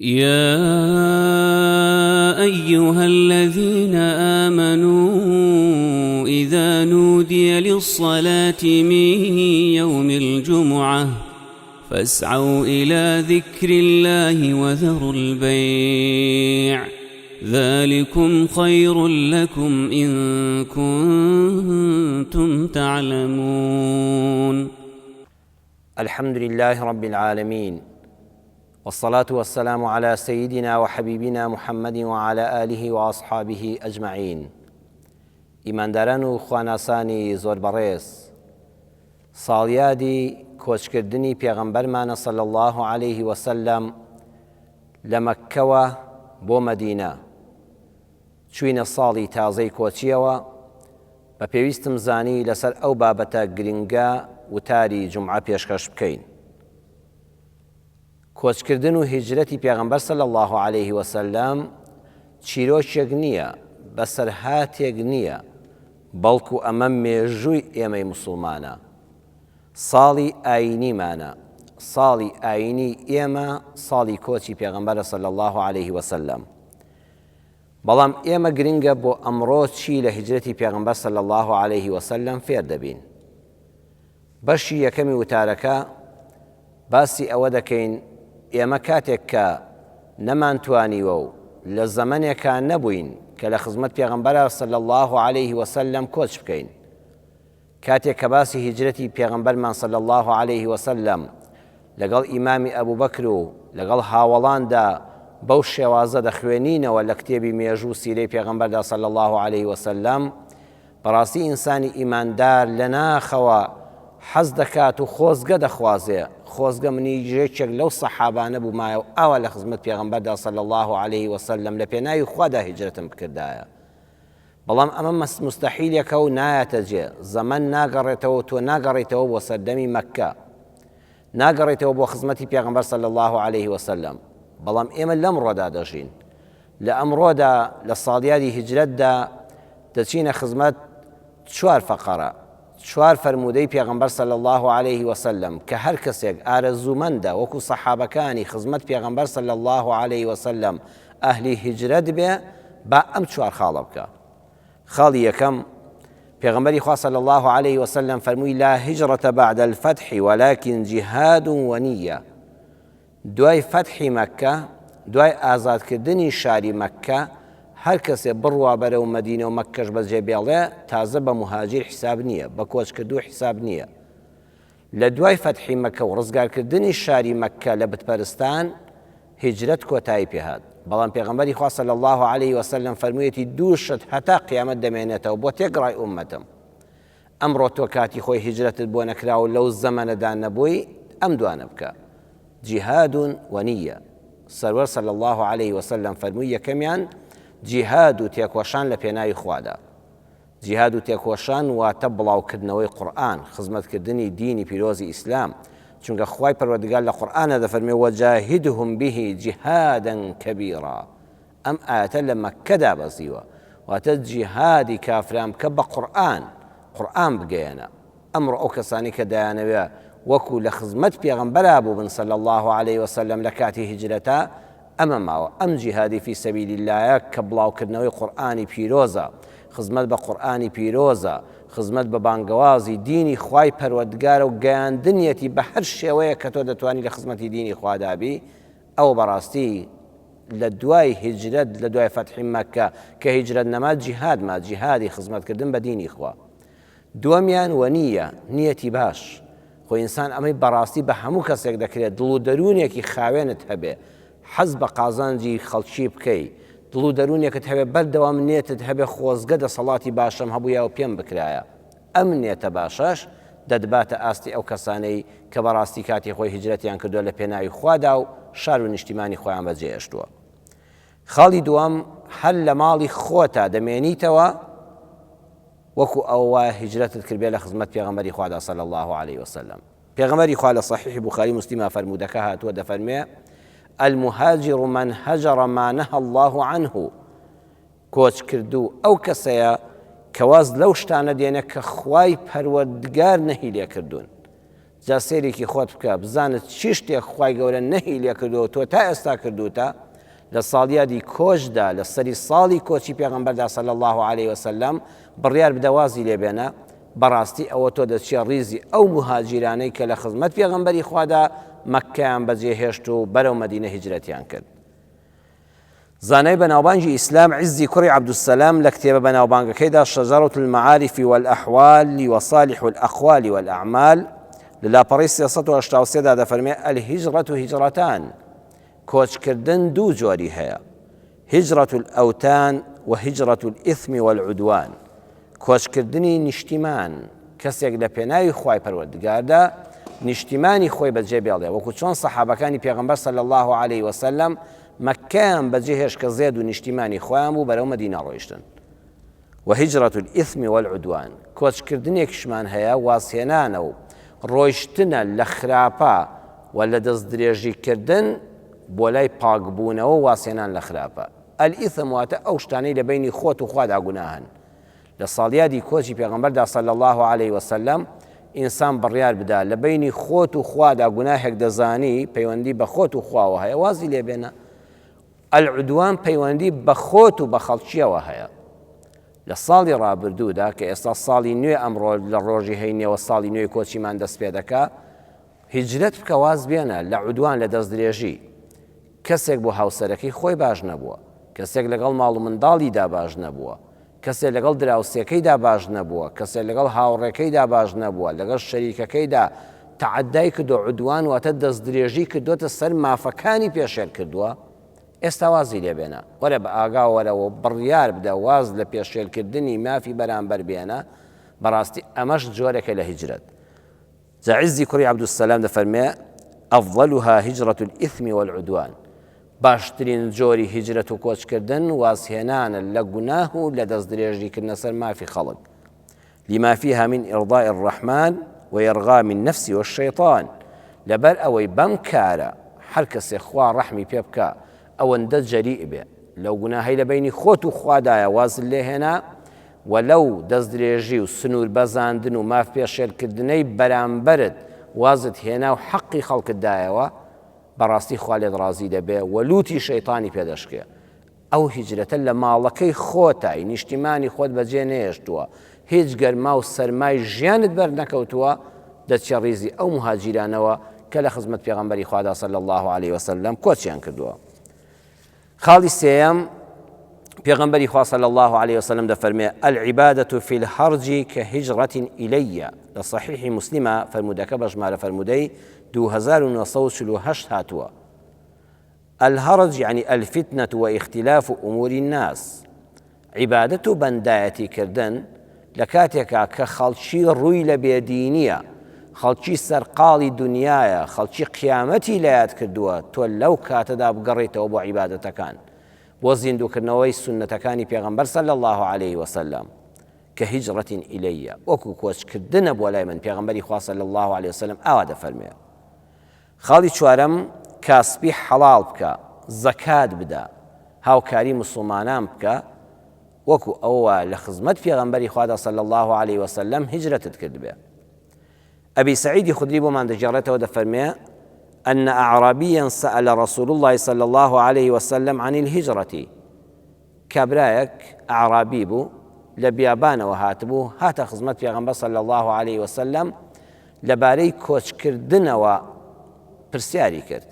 يا أيها الذين آمنوا إذا نودي للصلاة من يوم الجمعة فاسعوا إلى ذكر الله وذروا البيع ذلكم خير لكم إن كنتم تعلمون. الحمد لله رب العالمین والصلاة والسلام علی سیدنا وحبیبنا محمد وعلی آله وأصحابه اجمعین ئیمانداران و خواناسانی زۆر بەڕێز ساڵیادی کۆچکردنی پێغەمبەرمانە صلی اللە علیه وسلم لە مەککەوە بۆ مەدینە چوینە ساڵی تازەی کۆچیەوە، بە پێویستم زانی لەسەر ئەو بابەتە گرنگە وتاری جومعە پێشکەش بکەین. کۆچکردن و هیجرەتی پێغەمبەر صلی اللە علیه وسلم چیرۆکێک نییە، بەسەرهاتێک نییە، بەڵکو ئەمە مێژووی ئێمەی موسڵمانە. ساڵی ئایینیمانە، ساڵی ئایینی ئێمە ساڵی کۆچی پێغەمبەرە صلی اللە علیه وسلم. بەڵام ئێمە گرنگە بۆ ئەمڕۆ چی لە هیجرەتی پێغەمبەر صلی اللە علیه وسلم فێر دەبین. بەشی یەکەمی وتارەکە باسی ئەوە دەکەین ئێمە کاتێک کە نەمانتوانیوە و لە زەمەنێکا نەبووین کە لە خزمەت پێغەمبەرا صلی اللە علیه وسلم کۆچ بکەین کاتێک کە باسی هیجرەتی پێغەمبەرمان صلی اللە علیه وسلم لەگەڵ ئیمامی ئەبوبەکر و لەگەڵ هاوەڵاندا بەو شێوازە دەخوێنینەوە لە کتێبی مێژوو و سیرەی پێغەمبەردا صلی اللە علیه وسلم بەڕاستی ئینسانی ئیماندار لە ناخەوە حەز دەکات و خۆزگە دەخوازێ خۆزگە منیش یەکێک لەو سەحابانە بوومایە و ئاوا لە خزمەت پێغەمبەردا صلی اللە علیه وسلم لە پێناوی خوادا هیجرەتم بکردایە. بەڵام ئەمە مستەحیلێکە و نایەتە جێ، زەمەن ناگەڕێتەوە و تۆ ناگەڕێیتەوە بۆ سەردەمی مەککە، ناگەڕێیتەوە بۆ خزمەتی پێغەمبەر صلی اللە علیه وسلم، بەڵام ئێمە لەمڕۆدا دەژین، لە ئەمڕۆدا لە ساڵیادی هیجرەتدا دەچینە خزمەت چوار فەقەرە، چوار فەرموودەی پێغەمبەر صلی اللە علیه وسلم کە هەر کەسێک ئارەزوومەندە وەکو سەحابەکانی خزمەت پێغەمبەر صلی اللە علیه وسلم ئەهلی هیجرەت بێ با ئەم چوار خاڵە بکا. خاڵی یەکەم، پێغەمبەری خوا صلی اللە علیه وسلم فەرمووی لا هجرة بعد الفتح ولكن جهاد ونیە. دوای فەتحی مەککە، دوای ئازادکردنی شاری مەککە، هەر کەسێ بڕوا بەرەو مەدینە و مەککەش بەجێ بێڵێ، تازە بە موهاجیر حیساب نییە، بە کۆچکردوو حیساب نییە. لە دوای فەتحی مەککە و ڕزگارکردنی شاری مەککە لە بتپەرستان، هیجرەت کۆتایی پێ هات. بەڵام پێغەمبەری خوا صلی اللە علیه وسلم فەرموویەتی دوو شت هەتا قیامەت دەمێنێتەوە بۆ تێکڕای ئوممەتم. ئەمڕۆ تۆ کاتی خۆی هیجرەتت بۆ نەکرا و لەو زەمەنەدا نەبووی، ئەم دوانە بکە. جیهاد و نیە. سەروەر صلی اللە علیه وسلم فەرمووی یەکەمیان جیهاد و تێکۆشان لە پێناوی خوادا. جیهاد و تێکۆشان واتە بڵاوکردنەوەی قورئان، خزمەتکردنی دینی پیرۆزی ئیسلام، چونکە خوای پەروەردگار لە قورئانا دەفەرموێ وجاهدهم به جهادا کبیرا ئەم ئایەتە لە مەککە دابەزیوە واتە جیهادی کافران بکە بە قورئان، قورئان بگەیەنە. ئەمڕۆ ئەو کەسانەی کە دەیانەوێ وەکو لە خزمەت پێغەمبەرا بووبن صلی اللە علیە وسلم لە کاتی هیجرەتا ئەمە ماوە ئەم جیهادی فی سبیل اللە کە بڵاوکردنەوەی قورئانی پیرۆزە خزمەت بە قورئانی پیرۆزە خزمەت بە بانگەوازی دینی خوای پەروەردگارە و گەیاندنیەتی بە هەر شێوەیەک کە تۆ دەتوانی لە خزمەتی دینی خوادا بی ئەوە بەڕاستی لە دوای هیجرەت لە دوای فەتحی مەککە کە هیجرەت نەما جیهاد ما جیهادی خزمەتکردن بە دینی خوا دووەمیان وە نییە، نیەتی باش، خۆ ئینسان ئەمەی بەڕاستی بە هەموو کەسێک دەکرێت دڵ و دەروونێکی خاوێنت هەبێ، حەز بە قازانجی خەڵکی بکەی، دڵ و دەروونێکت هەبێ بەردەوام نێتت هەبێ خۆزگە دەسەڵاتی باشم هەبوویا و پێم بکرایە. ئەم نێتە باشەش دەتباتە ئاستی ئەو کەسانەی کە بەڕاستی کاتی خۆی هیجرەتیان کردووە لە پێناوی خوادا و شار و نیشتیمانی خۆیان بەجێهێشتووە. خاڵی دووەم، هەر لە ماڵی خۆتا دەمێنیتەوە، وەکو ئەوە وایە هیجرەتت کردبێ لە خزمەت پێغەمبەری خوادا صلی اللە علیە وسلم. پێغەمبەری خوا لە صحیح بوخاری مسلمە فەرموودەکە هاتووە دەفەرموێ، المهاجر من هجر ما نهى اللە عنه، کۆچکردوو ئەو کەسەیە کە واز لەو شتانە دێنێ کە خوای پەروەردگار نەهی لێکردوون. جا سەیرێکی خۆت بکە بزانە چی شتێک خوای گەورە نەهی لێ کردووە تۆ تا ئێستا کردووتە لە ساڵیادی کۆچدا لە سەری ساڵی کۆچی پێغەمبەردا صلی الله علیه وسلم بڕیار بدە وازی لێ بێنە بەڕاستی ئەوە تۆ دەچیە ڕیزی ئەو موهاجیرانەی کە لە خزمەت پێغەمبەری خوادا مەککەیان بەجێ هێشت و بەرەو مەدینە هیجرەتیان کرد. زانای بەناوبانگی ئیسلام عیزی کوڕی عەبدولسەلام لە کتێبە بەناوبانگەکەیدا شجرة المعارف والأحوال وصالح الأقوال والأعمال لە لاپەڕەی 383 دا دەفەرمێ الهجرة هجرتان کۆچکردن دوو جۆری هەیە هجرة الأوتان وهجرة الإثم والعدوان کۆچکردنی نیشتیمان، کەسێک لە پێناوی خوای پەروەردگاردا نیشتیمانی خۆی بەجێ بێڵێ، وەکو چۆن سەحابەکانی پێغەمبەر صلی اللە علیە وسلم مەککەیان بەجێ هێشت کە زێد و نیشتیمانی خۆیان بوو بەرەو مەدینە ڕۆیشتن. وهجرة الإثم والعدوان، کۆچکردنێکیشمان هەیە وازهێنانە و ڕۆیشتنە لە خراپە و لە دەستدرێژیکردن بۆ لای پاکبوونەوە و وازهێنان لە خراپە. الإثم واتە ئەو شتانەی لە بەینی خۆت و خوادا گوناهن. لە ساڵیادی کۆچی پێغەمبەردا صلی اللە علیە وسلم ئینسان بڕیار بدا لە بەینی خۆت و خوادا گوناهێک دەزانی پەیوەندی بە خۆت و خواوە هەیە وازی لێ بێنە. العدوان پەیوەندی بە خۆت و بە خەڵکیەوە هەیە. لە ساڵی ڕابردوودا کە ئێستا ساڵی نوێ ئەمڕۆ لە ڕۆژی هەینیەوە ساڵی نوێی کۆچیمان دەست پێ دەکا هیجرەت بکە واز بێنە لە عدوان لە دەستدرێژی. کەسێک بۆ هاوسەرەکەی خۆی باش نەبووە، کەسێک لەگەڵ ماڵ و منداڵیدا باش نەبووە، کەسێ لەگەڵ دراوسێکەیدا باش نەبووە، کەسێ لەگەڵ هاوڕێکەیدا باش نەبووە، لەگەڵ شەریکەکەیدا تەعەدای کردووە، عدوان واتە دەستدرێژی کردووەتە سەر مافەکانی پێشێل کردووە، ئێستا وازی لێ بێنە، وەرە بە ئاگا وەرەوە و بڕیار بدە واز لە پێشێلکردنی مافی بەرامبەر بێنە، بەڕاستی ئەمەش جۆرێکە لە هیجرەت. جا عیزی کوڕی عەبدولسەلام دەفەرمێ، افضلها هجرە الاثم والعدوان، باشترین جۆری هیجرەت و کۆچکردن وازهێنانە لە گوناه و لە دەستدرێژیکردنە سەر مافی خەڵک، لما فیها من ارضاء الرحمن و ارغام النفس والشیطان، لەبەر ئەوەی بەم کارە هەر کەسێ خوا ڕەحمی پێ بکا ئەوەندە جەریء بێ لەو گوناهەی لە بەینی خۆت و خوادایە وازت لێ هێنا و لەو دەستدرێژی و سنوور بەزاندن و ماف پێشێلکردنەی بەرامبەرت وازت هێنا و حەقی خەڵکت دایەوە، بەڕاستی خوا لێت ڕازی دەبێ و لووتی شەیتانی پێ دەشکێ. ئەو هیجرەتە لە ماڵەکەی خۆتای، نیشتیمانی خۆت بەجێ نەهێشتووە، هیچ گەرما و سەرمای ژیانت بەر نەکەوتووە، دەچیە ڕیزی ئەو موهاجیرانەوە کە لە خزمەت پێغەمبەری خوادا صلی اللە علیە وسلم کۆچیان کردووە. خاڵی سێیەم، پێغەمبەری خوا صلی اللە علیە وسلم دەفەرمێ، العبادة فی الهرج کهجرة الی، لە صحیحی موسلمە فەرموودەکە بە ژمارە فەرموودەی 2948 هاتووە. الهرج یعنی الفتنة و اختلاف امور الناس، عیبادەت و بەندایەتی کردن لە کاتێکا کە خەڵکی ڕووی لە بێدینیە، خەڵکی سەرقاڵی دونیایە، خەڵکی قیامەتی لە یاد کردووە، تۆ لەو کاتەدا بگەڕێیتەوە بۆ عیبادەتەکان، بۆ زیندووکردنەوەی سوننەتەکانی پێغەمبەر صلی اللە علیه وسلم، کهجرة الی، وەکو کۆچکردنە بۆ لای من، پێغەمبەری خوا صلی اللە علیه وسلم ئاوا دەفەرموێ. خاڵی چوارەم، کاسپی حەڵاڵ بکە، زەکات بدە، هاوکاری موسڵمانان بکە، وەکو ئەوە وایە لە خزمەت پێغەمبەری خوادا صلی اللە علیە وسلم هیجرەتت کردبێ. ئەبی سەعیدی خودری بۆمان دەگێڕێتەوە دەفەرمێ، أن أعرابيا سأل رسول الله صلى الله عليه وسلم عن الهجرة کابرایەک ئەعرابی بوو لە بیابانەوە هاتبوو هاتە خزمەت پێغەمبەر صلی اللە علیە وسلم لەبارەی کۆچکردنەوە پرسیاری کرد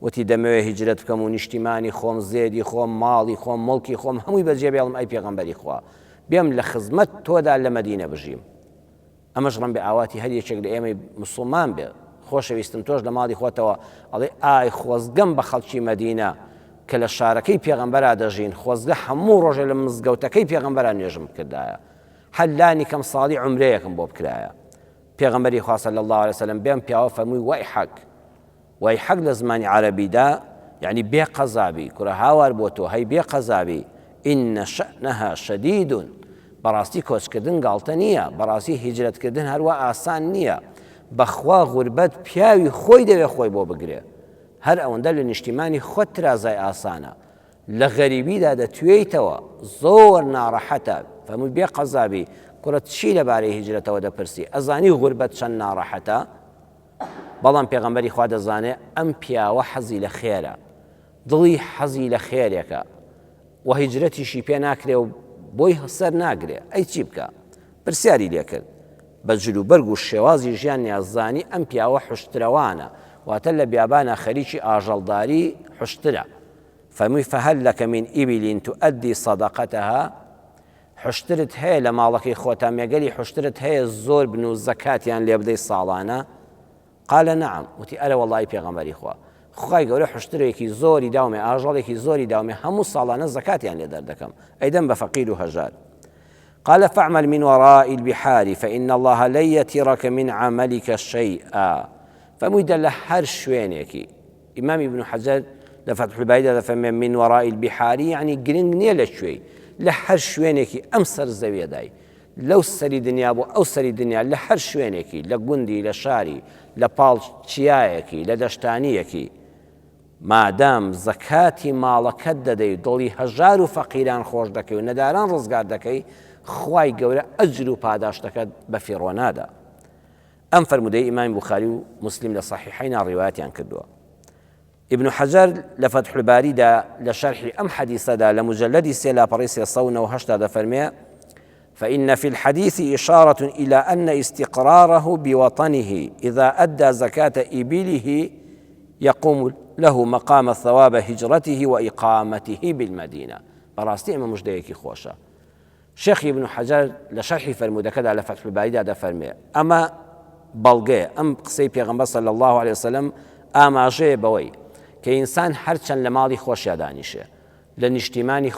وتی دەمەوێ هیجرەت بکەم و نیشتیمانی خۆم زێدی خۆم ماڵی خۆم مڵکی خۆم هەمووی بەجێ بێڵم ئەی پێغەمبەری خوا بێم لە خزمەت تۆدا لە مەدینە بژیم ئەمەش ڕەنبێ ئاواتی هەر یەکێک لە ئێمەی مسوڵمان بێ خۆشەویستم تۆش لە ماڵی خۆتەوە ئەڵێ ئای خۆزگەم بە خەڵکی مەدینە کە لە شارەکەی پێغەمبەرا دەژین خۆزگە هەموو ڕۆژێ لە مزگەوتەکەی پێغەمبەرا نوێژم بکردایە هەر لانی کەم ساڵی عومرەیەکم بۆ بکرایە پێغەمبەری خوا صلی الله علیه وسلم بێم پیاوە فەرمووی وەیحەک وەیحەک لە زمانی عەرەبیدا یەعنی بێ قەزابی، کورە هاوار بۆ تۆ هەی بێ قەزابی، ان شأنها شدید، بەڕاستی کۆچکردن گاڵتە نییە، بەڕاستی هیجرەتکردن هەروا ئاسان نییە، بەخوا غوربەت پیاوی خۆی دەوێ خۆی بۆ بگرێ، هەر ئەوەندە لە نیشتیمانی خۆت ترازای ئاسانە، لە غەریبیدا دەتوێیتەوە، زۆر ناڕەحەتە، فەرمووی بێ قەزابی، کوڕە چی لەبارەی هیجرەتەوە دەپرسی، ئەزانی غوربەت چەند ناڕەحەتە؟ بەڵام پێغەمبەری خوا دەزانێ ئەم پیاوە حەزی لە خێرە، دڵی حەزی لە خێرێکە و هیجرەتیشی پێ ناکرێ و بۆی سەر ناگرێ، ئەی چی بکا؟ پرسیاری لێ کرد. بە جلوبەرگ و شێوازی ژیانیا زانی ئەم پیاوە حوشترەوانە، واتە لە بیابانا خەریکی ئاژەڵداری حوشترە. فەرمووی، فهل لک من ابل تؤدی صدقتها؟ حوشترت هەیە لە ماڵەکەی خۆتا مێگەلی حوشترت هەیە زۆر بن و زەکاتیان لێ بدەی ساڵانە؟ قال نعم، وتی ئەرە وەڵایی پێغەمبەری خوا، خوای گەورە حوشترێکی زۆری داومێ ئاژەڵێکی زۆری داومێ هەموو ساڵانە زەکاتیان لێ دەردەکەم ئەیدەم بە فەقیر و هەژار. قال فاعمل من وراء البحار فإن الله لن يترك من عملك شيئا فەرمووی دە لە هەر شوێنێکی ئیمام ابن حەجەر لە فتح الباریدا دەفەرمێ من وراء البحار یعنی گرنگ نییە لە کوێی لە هەر شوێنێکی ئەم سەر زەویەدای لەو سەری دنیا بۆ ئەو سەری دنیا لە هەر شوێنێکی لە گوندی لە شاری لە پاڵ چیایەکی لە دەشتانیەکی مادام زەکاتی ماڵەکەت دەدەی و دڵی هەژار و فەقیران خۆش دەکەی و نەداران ڕزگار دەکەی خوای گەورە ئەجر و پاداشتەکەت بەفیڕۆ نادا ئەم فەرموودەی ئیمامی بوخاری و موسلیم لە صحیحەینا ڕیوایەتیان کردووە. ئیبن حەجەر لە فەتح الباریدا لە شەرحی ئەم حەدیسەدا لە مجلدی سێ لاپەڕەی 398 دەفەرمێ فإن في الحديث إشارة إلى أن استقراره بوطنه إذا أدى زكاة إبله يقوم له مقام ثواب هجرته وإقامته بالمدينة بەڕاستی ئەمە مژدەیەکی خۆشە شێخ ئیبن حەجەر لە شەرحی فەرموودەکەدا لە فەتح الباریدا دەفەرموێ، ئەمە بەڵگەیە، ئەم قسەی پێغەمبەر صلی اللە علیە وسلم ئاماژەیە بەوەی کە ئینسان هەرچەند لە ماڵی خۆشیا دانیشێ، لە نیشتیمانی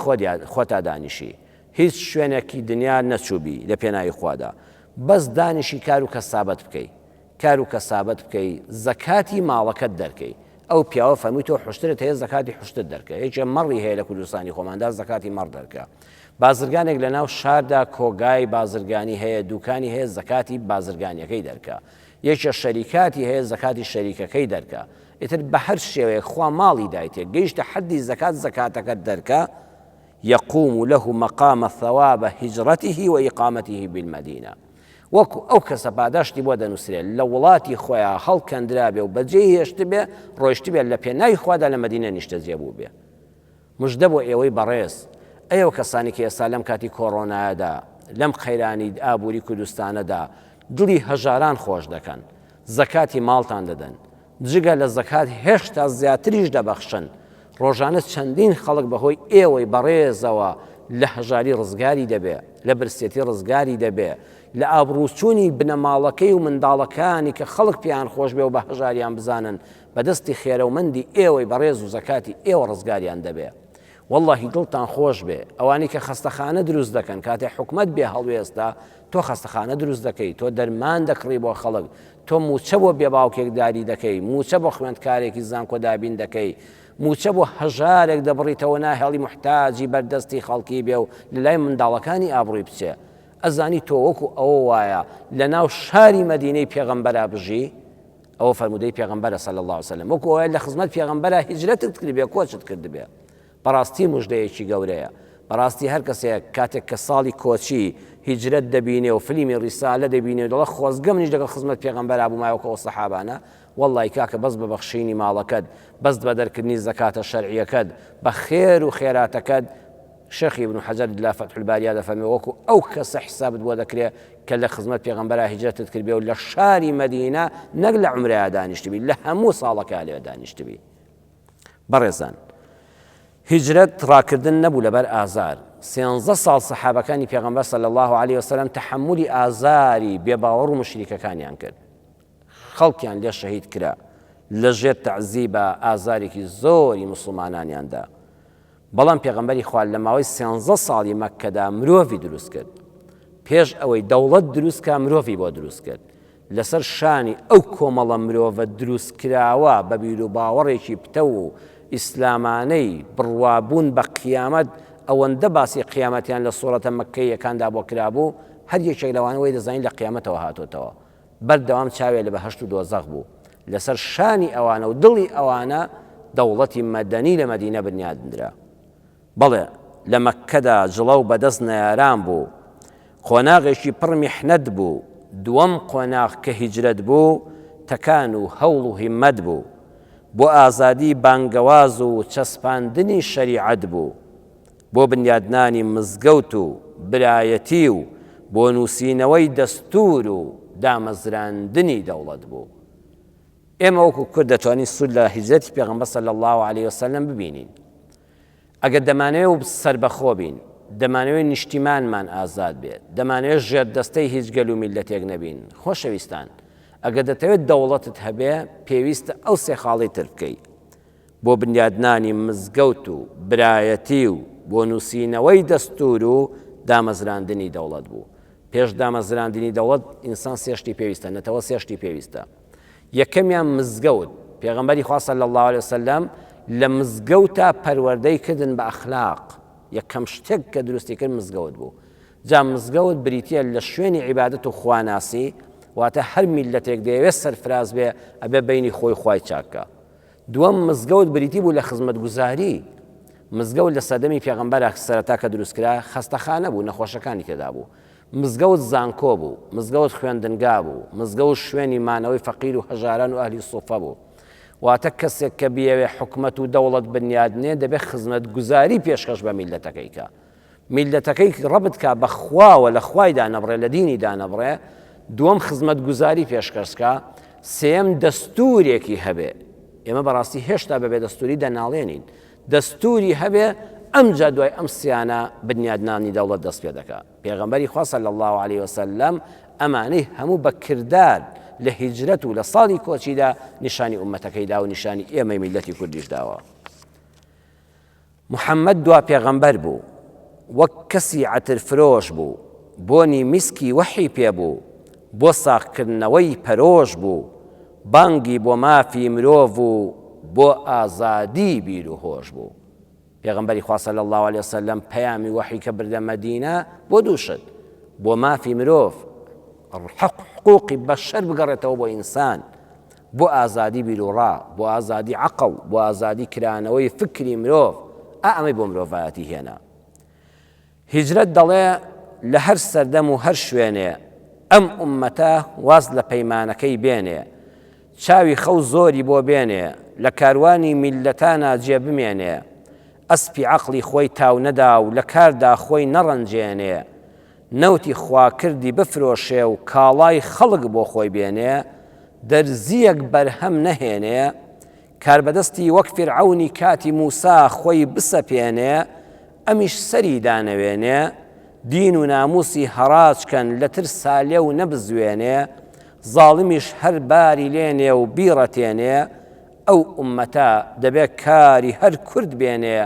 خۆتا دانیشی، هیچ شوێنێکی دنیا نەچووبی لە پێناوی خوادا، بەس دانیشی کار و کەسابەت بکەی، کار و کەسابەت بکەی زەکاتی ماڵەکەت دەرکەی ئەو پیاوە فەرمووی تۆ حوشترت هەیە زەکاتی حوشتر دەرکە یەکێ مەڕی هەیە لە کوردستانی خۆماندا زەکاتی مەڕ دەرکە بازرگانێک لە ناو شاردا کۆگای بازرگانی هەیە دوکانی هەیە زەکاتی بازرگانیەکەی دەرکە یەکێ شەریکاتی هەیە زەکاتی شەریکەکەی دەرکە ئیتر بە هەر شێوەیەک خوا ماڵی دایتێ گەیشتە حەدی زەکات زەکاتەکەت دەرکە يقوم له مقام ثواب هجرته وإقامته بالمدينة وەکو ئەو کەسە پاداشتی بۆ دەنووسرێ لە وڵاتی خۆیا هەڵکەندرابێ و بەجێی هێشتبێ، ڕۆیشتبێ لە پێناوی خوادا لە مەدینە نیشتەجێ بووبێ. مژدە بۆ ئێوەی بەڕێز، ئەی ئەو کەسانەی کە ئێستا لەم کاتی کۆڕۆنایەدا، لەم قەیرانی ئابووری کوردستانەدا دڵی هەژاران خۆش دەکەن، زەکاتی ماڵتان دەدەن، جگە لە زەکات هێشتا زیاتریش دەبەخشن، ڕۆژانە چەندین خەڵک بەهۆی ئێوەی بەڕێزەوە لە هەژاری ڕزگاری دەبێ، لە برسێتی ڕزگاری دەبێ، لە ئابڕووچوونی بنەماڵەکەی و منداڵەکانی کە خەڵک پێیان خۆش بێ و بە هەژاریان بزانن، بە دەستی خێرەومەندی ئێوەی بەڕێز و زەکاتی ئێوە ڕزگاریان دەبێ. وەڵڵاهی دڵتان خۆش بێ ئەوانەی کە خەستەخانە دروست دەکەن کاتێ حکومەت بێ هەڵوێستە تۆ خەستەخانە دروست دەکەی تۆ دەرمان دەکڕی بۆ خەڵک تۆ مووچە بۆ بێ باوکێک داری دەکەی مووچە بۆ خوێندکارێکی زانکۆ دابین دەکەی مووچە بۆ هەژارێک دەبڕیتەوە ناهێڵی موحتاجی بەردەستی خەڵکی بێ و لەلای منداڵەکانی ئابڕووی بچێ ئەزانی تۆ وەکو ئەوە وایە لەناو شاری مەدینەی پێغەمبەرا بژی ئەوە فەرموودەی پێغەمبەرە صلی اللە علیە وسلم وەکو ئەوەیە لە خزمەت پێغەمبەرا هیجرەتت کردبێ کۆچت کردبێ بەڕاستی مژدەیەکی گەورەیە بەڕاستی هەر کەسێک کاتێک کە ساڵی کۆچی هیجرەت دەبینێ و فلیمی ڕیسالە دەبینێ و دەڵێ خۆزگە منیش لەگەڵ خزمەت پێغەمبەرا بوومایە وەکو ئەو سەحابانە وەڵڵای کاکە بەس بە بەخشینی ماڵەکەت بەس بە دەرکردنی زەکاتە شەرعیەکەت بە خێر و خێراتەکەت شێخ ابن حەجەر لە فەتح الباریا دەفەرمێ وەکو ئەو کەسە حسابت بۆ دەکرێ کە لە خزمەت پێغەمبەرا هیجرەتت کردبێ و لە شاری مەدینە نەک لە عومرەیا دانیشتبی لە هەموو ساڵەکە لەوێ دانیشتبی. بەڕێزان هیجرەت ڕاکردن نەبوو لەبەر ئازار سێنزە ساڵ سەحابەکانی پێغەمبەر صلی الله علیه وسلم تەحەمولی ئازاری بێباوەڕ و مشریکەکانیان کرد خەڵکیان لێ شەهید کرا لە ژێر تەعزیبە ئازارێکی زۆری مسلمانانیاندا بەڵام پێغەمبەری خوا لە ماوەی سێنزە ساڵی مەککەدا مرۆڤی دروست کرد پێش ئەوەی دەوڵەت دروست کا مرۆڤی بۆ دروست کرد لەسەر شانی ئەو کۆمەڵە مرۆڤە دروست کراوە بە بیروباوەڕێکی پتەو و ئیسلامانەی بڕوابوون بە قیامەت ئەوەندە باسی قیامەتیان لە سوڕەتە مەککەییەکاندا بۆ کرابوو هەر یەکێک لەوانە وەی دەزانی لە قیامەتەوە هاتۆتەوە بەردەوام چاوێ لە بەهەشت و دۆزەخ بوو لەسەر شانی ئەوانە و دڵی ئەوانە دەوڵەتی مەدەنی لە مەدینە بنیادنرا. بەڵێ لە مەککەدا جڵەو بەدەست نەیاران بوو. قۆناغێکی پڕ میحنەت بوو. دووەم قۆناغ کە هیجرەت بوو، تەکان و هەوڵ و هیممەت بوو، بۆ ئازادی بانگەواز و چەسپاندنی شەریعەت بوو، بۆ بنیادنانی مزگەوت و برایەتی و بۆ نووسینەوەی دەستوور و دامەزراندنی دەوڵەت بوو. ئێمە وەکو کورد دەتوانین سوود لە هیجرەتی پێغەمبەر صلی اللە علیە وسلم ببینین. ئەگەر دەمانەوێ سەربەخۆ بین، دەمانەوێ نیشتیمانمان ئازاد بێ، دەمانەوێ ژێردەستەی هیچ گەل و میللەتێک نەبین، خۆشەویستان ئەگەر دەتەوێت دەوڵەتت هەبێ پێویستە ئەو سێ خاڵەی تر بکەی، بۆ بنیادنانی مزگەوت و برایەتی و بۆ نووسینەوەی دەستوور و دامەزراندنی دەوڵەت بوو. پێش دامەزراندنی دەوڵەت ئینسان سێ شتی پێویستە، نەتەوە سێ شتی پێویستە. یەکەمیان مزگەوت، پێغەمبەری خوا صلی اللە علیە وسلم لە مزگەوتا پەروەردەی کردن بە ئەخلاق، یەکەم شتێک کە دروستی کرد مزگەوت بوو. جا مزگەوت بریتیە لە شوێنی عیبادەت و خواناسی، واتە هەر میللەتێک دەیەوێت سەرفراز بێ ئەبێ بەینی خۆی خوای چاک کا. دووەم مزگەوت بریتی بوو لە خزمەتگوزاری، مزگەوت لە سەردەمی پێغەمبەرا سەرەتا کە دروست کرا خەستەخانە بوو نەخۆشەکانی تێدا بوو، مزگەوت زانکۆ بوو، مزگەوت خوێندنگا بوو، مزگەوت شوێنی مانەوەی فەقیر و هەژاران و ئەهلی سوفە بوو. واتە کەسێک کە بیەوێ حکومەت و دەوڵەت بنیادنێ دەبێ خزمەتگوزاری پێشکەش بە میللەتەکەی کا. میللەتەکەی ڕەبت کا بە خواوە لە خوای دانەبڕێ لە دینی دانەبڕێ، دووەم خزمەتگوزاری پێشکەش کا، سێیەم دەستوورێکی هەبێ. ئێمە بەڕاستی هێشتا بە بێدەستووری دەناڵێنین. دەستووری هەبێ ئەمجا دوای ئەم سیانە بنیادنانی دەوڵەت دەست پێ دەکا. پێغەمبەری خوا صلی اللە علیە وسلم ئەمانەی هەموو بە کردار لە هیجرەت و لە ساڵی کۆچیدا نیشانی ئوممەتەکەی دا و نیشانی ئێمەی میللەتی کوردیش داوە. محمد دوا پێغەمبەر بوو، وەک کەسی عەتر فرۆش بوو، بۆنی میسکی وەحی پێ بوو، بۆ ساغکردنەوەی پەرۆش بوو، بانگی بۆ مافی مرۆڤ و بۆ ئازادی بیر و هۆش بوو. پێغەمبەری خوا صلی اللە علیە وسلم پەیامی وەحی کە بردە مەدینە بۆ دوو شت، بۆ مافی مرۆڤ، حەق حقوقی بەشەر بگەڕێتەوە بۆ ئینسان، بۆ ئازادی بیروڕا، بۆ ئازادی عەقڵ، بۆ ئازادی کرانەوەی فکری مرۆڤ، ئا ئەمەی بۆ مرۆڤایەتی هێنا. هیجرەت دەڵێ لە هەر سەردەم و هەر شوێنێ ئەم ئوممەتە واز لە پەیمانەکەی بێنێ، چاوی خەو زۆری بۆ بێنێ، لە کاروانی میللەتانا جێ بمێنێ، ئەسپی عەقڵی خۆی تاو نەدا و لە کاردا خۆی نەڕەنجێنێ، نەوتی خواکردی بفرۆشێ و کاڵای خەڵک بۆ خۆی بێنێ، دەرزییەک بەرهەم نەهێنێ، کاربەدەستی وەک فیرعەونی کاتی موسا خۆی بسەپێنێ، ئەمیش سەری دانەوێنێ، دین و ناموسی هەڕاج کەن لە ترسا لێو نەبزوێنێ، زاڵمیش هەر باری لێنێ و بیڕەتێنێ، ئەو ئوممەتە دەبێ کاری هەر کورد بێنێ،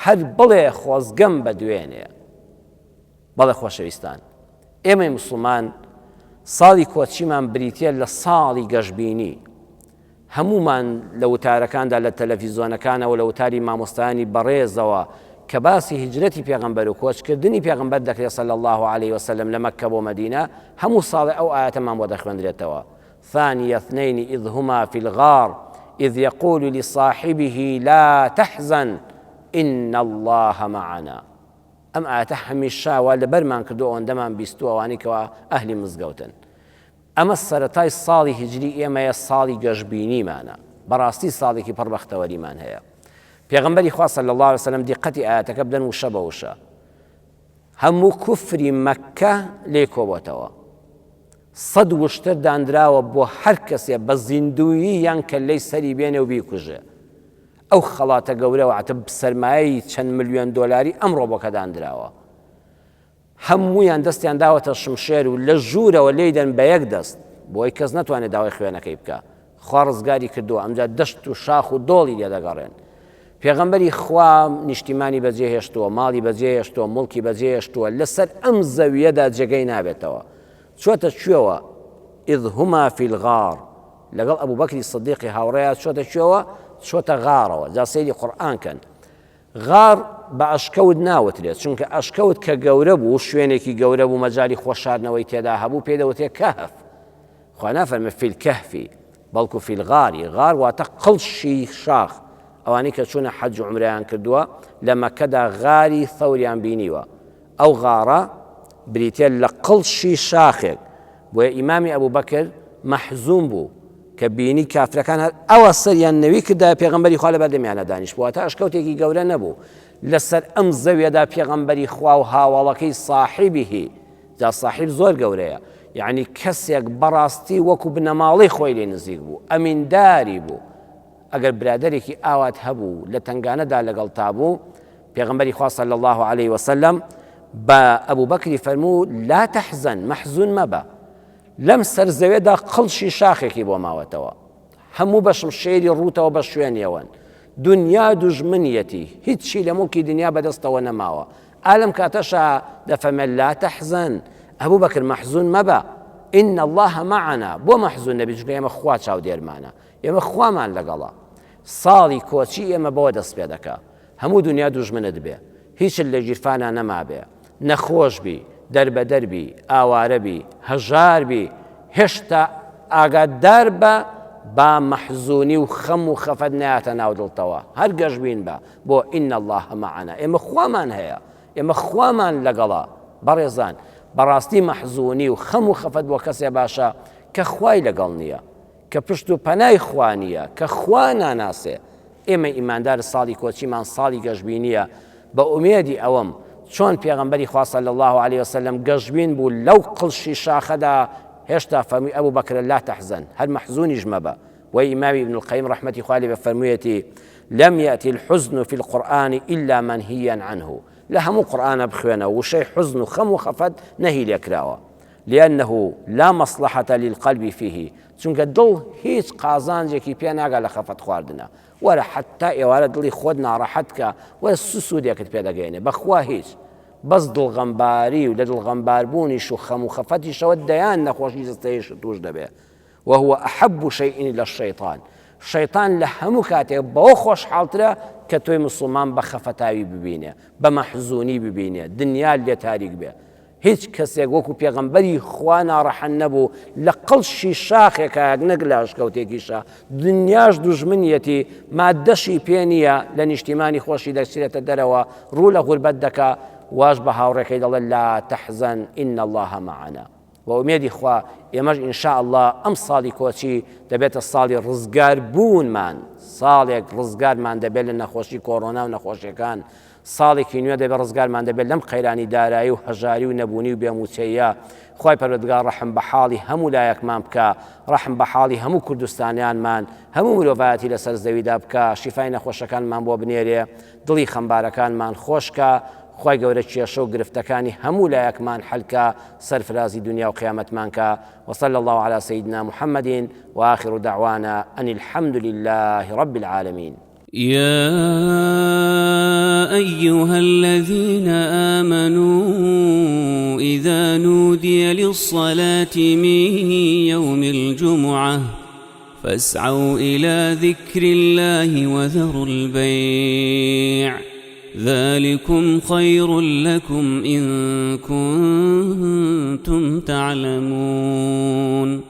هەر بڵێ خۆزگەم بە دوێنێ. بەڵێ خۆشەویستان، ئێمەی موسڵمان ساڵی کۆچیمان بریتیە لە ساڵی گەشبینی، هەموومان لە وتارەکاندا لە تەلەفیزۆنەکانەوە لە وتاری مامۆستایانی بەڕێزەوە کە باسی هیجرەتی پێغەمبەر و کۆچکردنی پێغەمبەر دەکرێت صلی اللە علیه وسلم لە مەککە بۆ مەدینە هەموو ساڵێ ئەو ئایەتەمان بۆ دەخوێندرێتەوە ثانی اثنین اذ هما فی الغار اذ یقول لصاحبه لا تحزن ان الله معنا ئەم ئایەتە هەمیشە وا لەبەرمان کردووە ئەوەندەمان بیستووە ئەوانەی کەوا ئەهلی مزگەوتن ئەمە سەرەتای ساڵی هیجری ئێمەیە ساڵی گەشبینیمانە بەڕاستی ساڵێکی پڕ بەختەوەریمان هەیە پێغەمبەری خوا صلی الله علیه وسلم دیقەتی ئایەتەکە بدەن وشە بە وشە هەموو کوفری مەککە لێ کۆبۆتەوە سەد وشتر دانراوە بۆ هەر کەسێ بە زیندویی یان کەلەی سەری بێنێ و بیکوژێ ئەو خەڵاتە گەورە واتە سەرمایەی چەند ملیۆن دۆلاری ئەمڕۆ بۆ کە داندراوە هەموویان دەستیان داوەتە شمشێر و لە ژوورەوە لێی دەن بە یەک دەست بۆی کەس نەتوانێت داوای خوێنەکەی بکا خوا ڕزگاری کردووە ئەمجا دەشت و شاخ و دۆڵی لێ دەگەڕێن پێغەمبەری خوا نیشتیمانی بەجێ هێشتووە ماڵی بەجێ هێشتووە مڵکی بەجێ هێشتووە لەسەر ئەم زەویەدا جێگەی نابێتەوە چۆتە کوێوە اذ هما فی الغار لەگەڵ ئەبوبەکری صدیقی هاوڕێیا چۆتە کوێوە چۆتە غارەوە جا سەیری قورئان کەن غار بە ئەشکەوت ناوترێت، چونکە ئەشکەوت کە گەورە بوو، شوێنێکی گەورە بوو مەجالی خۆشاردنەوەی تێدا هەبوو، پێی دەوترێت کەهف. خوا نافەرمێ فی الکهف، بەڵکو فی الغار، غار واتە قڵشی شاخ. ئەوانەی کە چوونە حەج و عومرەیان کردووە، لە مەککەدا غاری ثەوریان بینیوە. ئەو غارە بریتیە لە قڵشی شاخێک. بۆیە ئیمامی ئەبوبەکر مەحزوم بوو. کە بینی کافرەکان هەر ئەوە سەریان نەوی کردایە پێغەمبەری خوا لەبەردەمیانە دانیشت واتە ئەشکەوتێکی گەورە نەبوو لەسەر ئەم زەویەدا پێغەمبەری خوا و هاوەڵەکەی صاحبه جا صاحب زۆر گەورەیە یعنی کەسێک بەڕاستی وەکو بنەماڵەی خۆی لێ نزیک بوو ئەمینداری بوو ئەگەر برادەرێکی ئاوات هەبوو لە تەنگانەدا لەگەڵتا بوو پێغەمبەری خوا صلی الله علیه وسلم بە ئەبوو بەکری فەرموو لا تحزن مەحزون مەبە لەم سەر زەوێدا قڵشی شاخێکی بۆ ماوەتەوە هەموو بە شمشێری ڕووتەوە بە شوێنیەوەن دنیا دوژمنیەتی هیچی لە موڵکی دنیا بەدەستەوە نەماوە ئا لەم کاتەشا دەفەرمێ لا تحزن ئەبوو بەکر مەحزون مەبە إن الله معنا بۆ مەحزون نەبی چونکە ئێمە خوا چاودێرمانە ئێمە خوامان لەگەڵە ساڵی کۆچی ئێمە بەوە دەست پێ دەکا هەموو دونیا دوژمنت بێ، هیچت لە گیرفانا نەمابێ، نەخۆش بی، دەربەدەر بی، ئاوارە بی، هەژار بی، هێشتا ئاگادار بە با مەحزونی و خەم و خەفەت نەیاتە ناو دڵتەوە، هەر گەشبین بە، بۆ ان اللە معنا، ئێمە خوامان هەیە، ئێمە خوامان لەگەڵە، بەڕێزان بەڕاستی مەحزونی و خەم و خەفەت بۆ کەسێ باشە کە خوای لەگەڵ نییە، کە پشت و پەنای خوا نییە، کە خوا ناناسێ، ئێمەی ئیماندار ساڵی کۆچیمان ساڵی گەشبینییە، بە ئومێدی ئەوەم چۆن پێغەمبەری خوا صلی اللە علیە وسلم گەشبین بوو لەو قڵشی شاخەدا هێشتا فەرمووی ئەبو بەکرە لا تحزن هەر مەحزونیش مەبە، وە ئیمامی ابن القیم ڕەحمەتی خوای لێ بێ فەرموویەتی لم یأتی الحزن فی القرآن الا منهیا عنه لە هەموو قورئانە بخوێنە وشەی حوزن و خەم و خەفەت نەهی لێکراوە لانه لا مصلحە للقلب فیه چونکە دڵ هیچ قازانجێکی پێ ناگا لە خەفەت خواردنا وەرە حەتا ئێوارە دڵی خۆت ناڕەحەت کە وەرە چ سوودێکت پێ دەگەیەنێ بەخوا هیچ بەس دڵغەمباری و لە دڵغەمباربوونیش و خەم و خەفەتیشەوە دەیان نەخۆشی جەستەیش تووش دەبێ وهو احب شیء الی الشیطان شەیتان لە هەموو کاتێک بەوە خۆشحاڵترە کە تۆی مسوڵمان بە خەفەتاوی ببینێ بە مەحزونی ببینێ دنیات لێ تاریک بێ هیچ کەسێک وەکو پێغەمبەری خوا ناڕەحەت نەبوو لە قڵشی شاخێکا نەک لە ئەشکەوتێکیشا دنیاش دوژمنیەتی مادەشی پێ نییە لە نیشتیمانی خۆشی دەچرێتە دەرەوە ڕوو لە غوربەت دەکا واش بە هاوڕێکەی دەڵێ لا تحزن ان الله معنا بە ئومێدی خوا ئێمەش ان شاء اللە ئەم ساڵی کۆچی دەبێتە ساڵی ڕزگار بوونمان ساڵێک ڕزگارمان دەبێت لە نەخۆشی کۆرۆنا و نەخۆشیەکان ساڵێکی نوێ دەبێت ڕزگارمان دەبێت لەم قەیرانی دارایی و هەژاری و نەبوونی و بێ مووچەییە، خوای پەروەردگار ڕەحم بە حاڵی هەموو لایەکمان بکا، ڕەحم بە حاڵی هەموو کوردستانیانمان، هەموو مرۆڤایەتی لەسەر زەویدا بکا، شیفای نەخۆشەکانمان بۆ بنێرێ، دڵی خەمبارەکانمان خۆش کا، خوای گەورە کێشە و گرفتەکانی هەموو لایەکمان حەل کا، سەرفرازی دونیا و قیامەتمان کا، وصلی اللە علی سیدنا محمد وآخر دعوانا ان الحمد للە رب العالمین. يا أيها الذين آمنوا إذا نودي للصلاة من يوم الجمعة فاسعوا إلى ذكر الله وذروا البيع ذلكم خير لكم إن كنتم تعلمون.